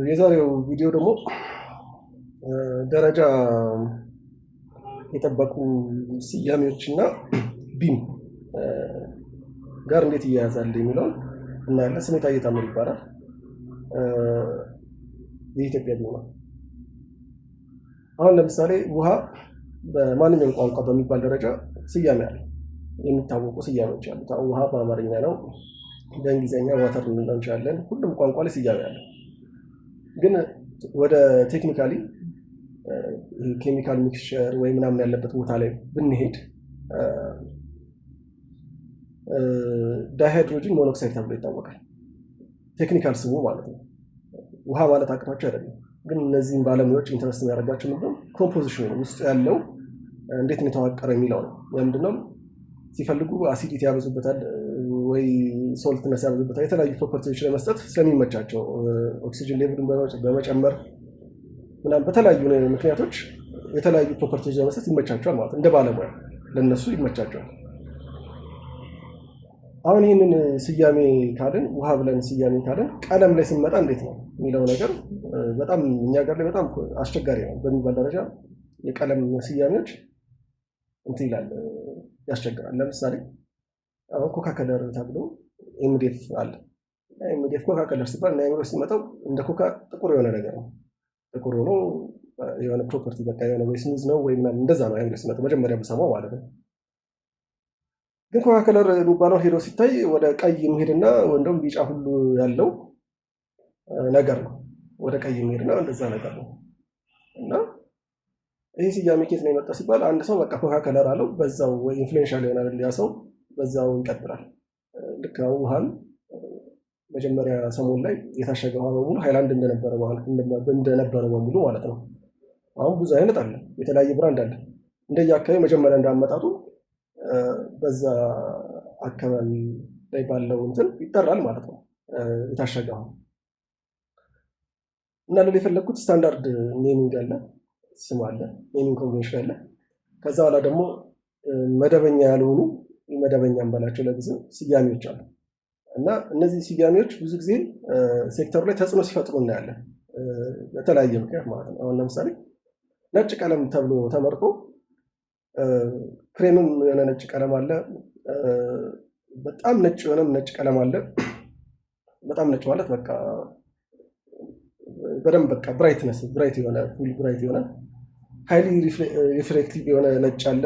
የዛሬው ቪዲዮ ደግሞ ደረጃ የጠበቁ ስያሜዎች እና BIM ጋር እንዴት ይያያዛል የሚለውን እናያለን። ስሜ ታዬ ታምሩ ይባላል። የኢትዮጵያ BIM ነው። አሁን ለምሳሌ ውሃ በማንኛውም ቋንቋ በሚባል ደረጃ ስያሜ አለ። የሚታወቁ ስያሜዎች አሉት። አሁን ውሃ በአማርኛ ነው፣ በእንግሊዝኛ water ልንለው እንችላለን። ሁሉም ቋንቋ ላይ ስያሜ አለ። ግን ወደ technically chemical mixture ወይ ምናምን ያለበት ቦታ ላይ ብንሄድ dihydrogen monoxide ተብሎ ይታወቃል። Technical ስሙ ማለት ነው። ውሃ ማለት አቅቷቸው አይደለም። ግን እነዚህን ባለሙያዎች interest የሚያደርጋቸው ምንድነው? Composition ኑ ነው፣ ውስጡ ያለው እንዴት ነው የተዋቀረ የሚለው ነው። ምንድነው ሲፈልጉ acidity ያበዙበታል ወይ saltness ያበዙበታል። የተለያዩ property ዎች ለመስጠት ስለሚመቻቸው oxygen level ኡን በመጨመር ምናምን በተለያዩ ምክንያቶች የተለያዩ property ዎች ለመስጠት ይመቻቸዋል ማለት ነው። እንደ ባለሙያ ለእነሱ ይመቻቸዋል። አሁን ይህንን ስያሜ ካልን፣ ውሃ ብለን ስያሜ ካልን፣ ቀለም ላይ ስንመጣ እንዴት ነው የሚለው ነገር በጣም እኛ ሀገር ላይ በጣም አስቸጋሪ ነው በሚባል ደረጃ የቀለም ስያሜዎች እንትን ይላል፣ ያስቸግራል። ለምሳሌ አሁን ኮካ color ተብሎ MDF አለ። MDF ኮካ color ሲባል እና አይምሮ ሲመጣው እንደ ኮካ ጥቁር የሆነ ነገር ነው። ጥቁር ሆኖ የሆነ property በቃ የሆነ ወይ smooth ነው ወይ ምናምን እንደዛ ነው አይምሮ ሲመጣው መጀመሪያ ብሰማው ማለት ነው። ግን ኮካ color የሚባለው ሄዶ ሲታይ ወደ ቀይ የሚሄድና እንደውም ቢጫ ሁሉ ያለው ነገር ነው። ወደ ቀይ የሚሄድና እንደዛ ነገር ነው። እና ይህ ስያሜ ከየት ነው የመጣው ሲባል አንድ ሰው በቃ ኮካ color አለው፣ በዛው ወይ influential ይሆናል ያ ሰው፣ በዛው ይቀጥላል። ልክ አሁን ውሃን መጀመሪያ ሰሞን ላይ የታሸገ ውሃ በሙሉ ሃይላንድ እንደነበረ በሙሉ ማለት ነው። አሁን ብዙ አይነት አለ፣ የተለያየ brand አለ። እንደየ አካባቢ መጀመሪያ እንዳመጣጡ በዛ አካባቢ ላይ ባለው እንትን ይጠራል ማለት ነው የታሸገ ውሃ። እና ልል የፈለግኩት standard naming አለ፣ ስም አለ፣ naming convention አለ። ከዛ በኋላ ደግሞ መደበኛ ያልሆኑ፣ መደበኛ እንበላቸው ለጊዜው፣ ስያሜዎች አሉ። እና እነዚህ ስያሜዎች ብዙ ጊዜ ሴክተሩ ላይ ተጽዕኖ ሲፈጥሩ እናያለን፣ በተለያየ ምክንያት ማለት ነው። አሁን ለምሳሌ ነጭ ቀለም ተብሎ ተመርጦ ክሬምም የሆነ ነጭ ቀለም አለ፣ በጣም ነጭ የሆነም ነጭ ቀለም አለ። በጣም ነጭ ማለት በቃ በደንብ በቃ brightness bright የሆነ፣ full bright የሆነ፣ highly reflective የሆነ ነጭ አለ።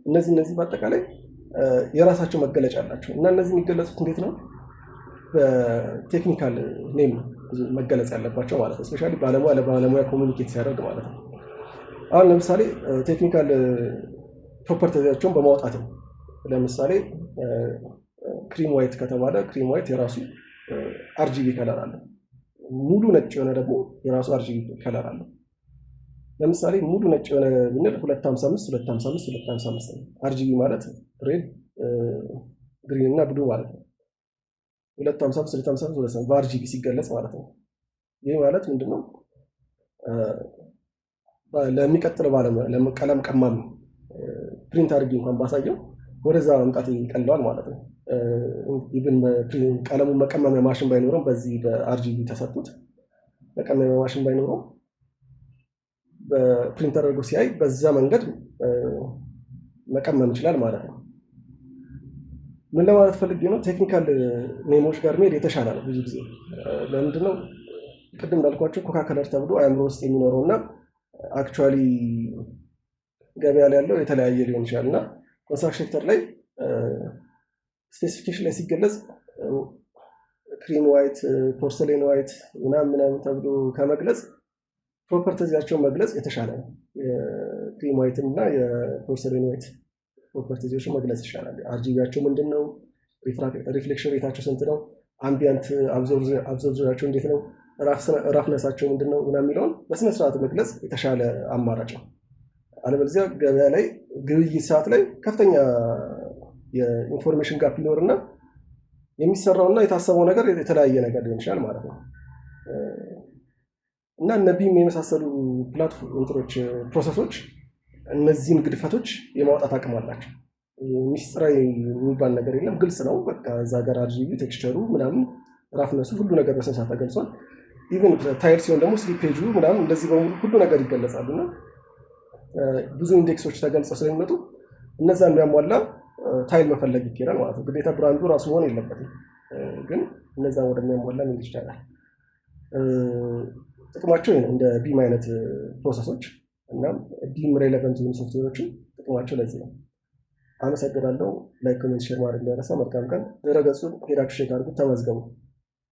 እነዚህ በአጠቃላይ የራሳቸው መገለጫ አላቸው። እና እነዚህ የሚገለጹት እንዴት ነው? በ technical name ነው መገለጽ ያለባቸው ማለት ነው። Especially ባለሙያ ለባለሙያ communicate ሲያደርግ ማለት ነው። አሁን ለምሳሌ technical property ያቸውን በማውጣት ነው። ለምሳሌ cream white ከተባለ cream white የራሱ RGB color አለው። ሙሉ ነጭ የሆነ ደግሞ የራሱ RGB color አለው። ለምሳሌ ሙሉ ነጭ የሆነ ብንል 255 255 255 ነው። RGB ማለት red፣ green እና blue ማለት ነው። 255 255 በ RGB ሲገለጽ ማለት ነው። ይህ ማለት ምንድነው? ለሚቀጥለው ባለሙያ ቀለም ቀማሚ print አድርጌ እንኳን ባሳየው ወደዛ መምጣት ይቀለዋል ማለት ነው። Even ቀለሙን መቀመሚያ ማሽን ባይኖረው፣ በዚህ በ RGB ተሰጡት መቀመሚያ ማሽን ባይኖረው በ print አድርጎ ሲያይ በዛ መንገድ መቀመም ይችላል ማለት ነው። ምን ለማለት ፈልጌ ነው? Technical name ኦች ጋር መሄድ የተሻለ ነው ብዙ ጊዜ። ለምንድነው? ቅድም እንዳልኳቸው ኮካ color ተብሎ አእምሮ ውስጥ የሚኖረው እና actually ገበያ ላይ ያለው የተለያየ ሊሆን ይችላል። እና construction sector ላይ specification ላይ ሲገለጽ cream white፣ porcelain white ምናምን ምናምን ተብሎ ከመግለጽ property ያቸውን መግለጽ የተሻለ ነው። የ cream white እና የ porcelain white property ዎችን መግለጽ ይሻላል። RGB ያቸው ምንድን ነው? Reflection rate ኣቸው ስንት ነው? Ambient absorption ኣቸው እንዴት ነው? Roughness ኣቸው ምንድን ነው? ምናምን የሚለውን በስነ ስርዓት መግለጽ የተሻለ አማራጭ ነው። አለበለዚያ ገበያ ላይ ግብይት ሰዓት ላይ ከፍተኛ የ information gap ይኖርና የሚሰራውና የታሰበው ነገር የተለያየ ነገር ሊሆን ይችላል ማለት ነው። እና እነ BIM የመሳሰሉ platform እንትኖች፣ process ኦች እነዚህን ግድፈቶች የማውጣት አቅም አላቸው። ሚስጥራዊ የሚባል ነገር የለም፣ ግልጽ ነው። በቃ እዛ ጋር RGB፣ texture ኡ ምናምን፣ roughness ኡ፣ ሁሉ ነገር በስነ ስርዓት ተገልጿል። Even tile ሲሆን ደግሞ slippage ኡ ምናምን እንደዚህ በሙሉ ሁሉ ነገር ይገለጻሉ። እና ብዙ index ኦች ተገልጸው ስለሚመጡ እነዛን የሚያሟላ tile መፈለግ ይኬዳል ማለት ነው። ግዴታ brand ኡ ራሱ መሆን የለበትም፣ ግን እነዛን ወደሚያሟላ መሄድ ይቻላል። ጥቅማቸው ይህ ነው። እንደ BIM አይነት process ኦች እና BIM relevant የሆኑ ሶፍትዌሮችን ጥቅማቸው ለዚህ ነው። አመሰግናለሁ። Like፣ comment፣ share ማድረግ እንዳይረሳ። መልካም ቀን። ድረገጹን ሄዳችሁ check አድርጉት፣ ተመዝገቡ።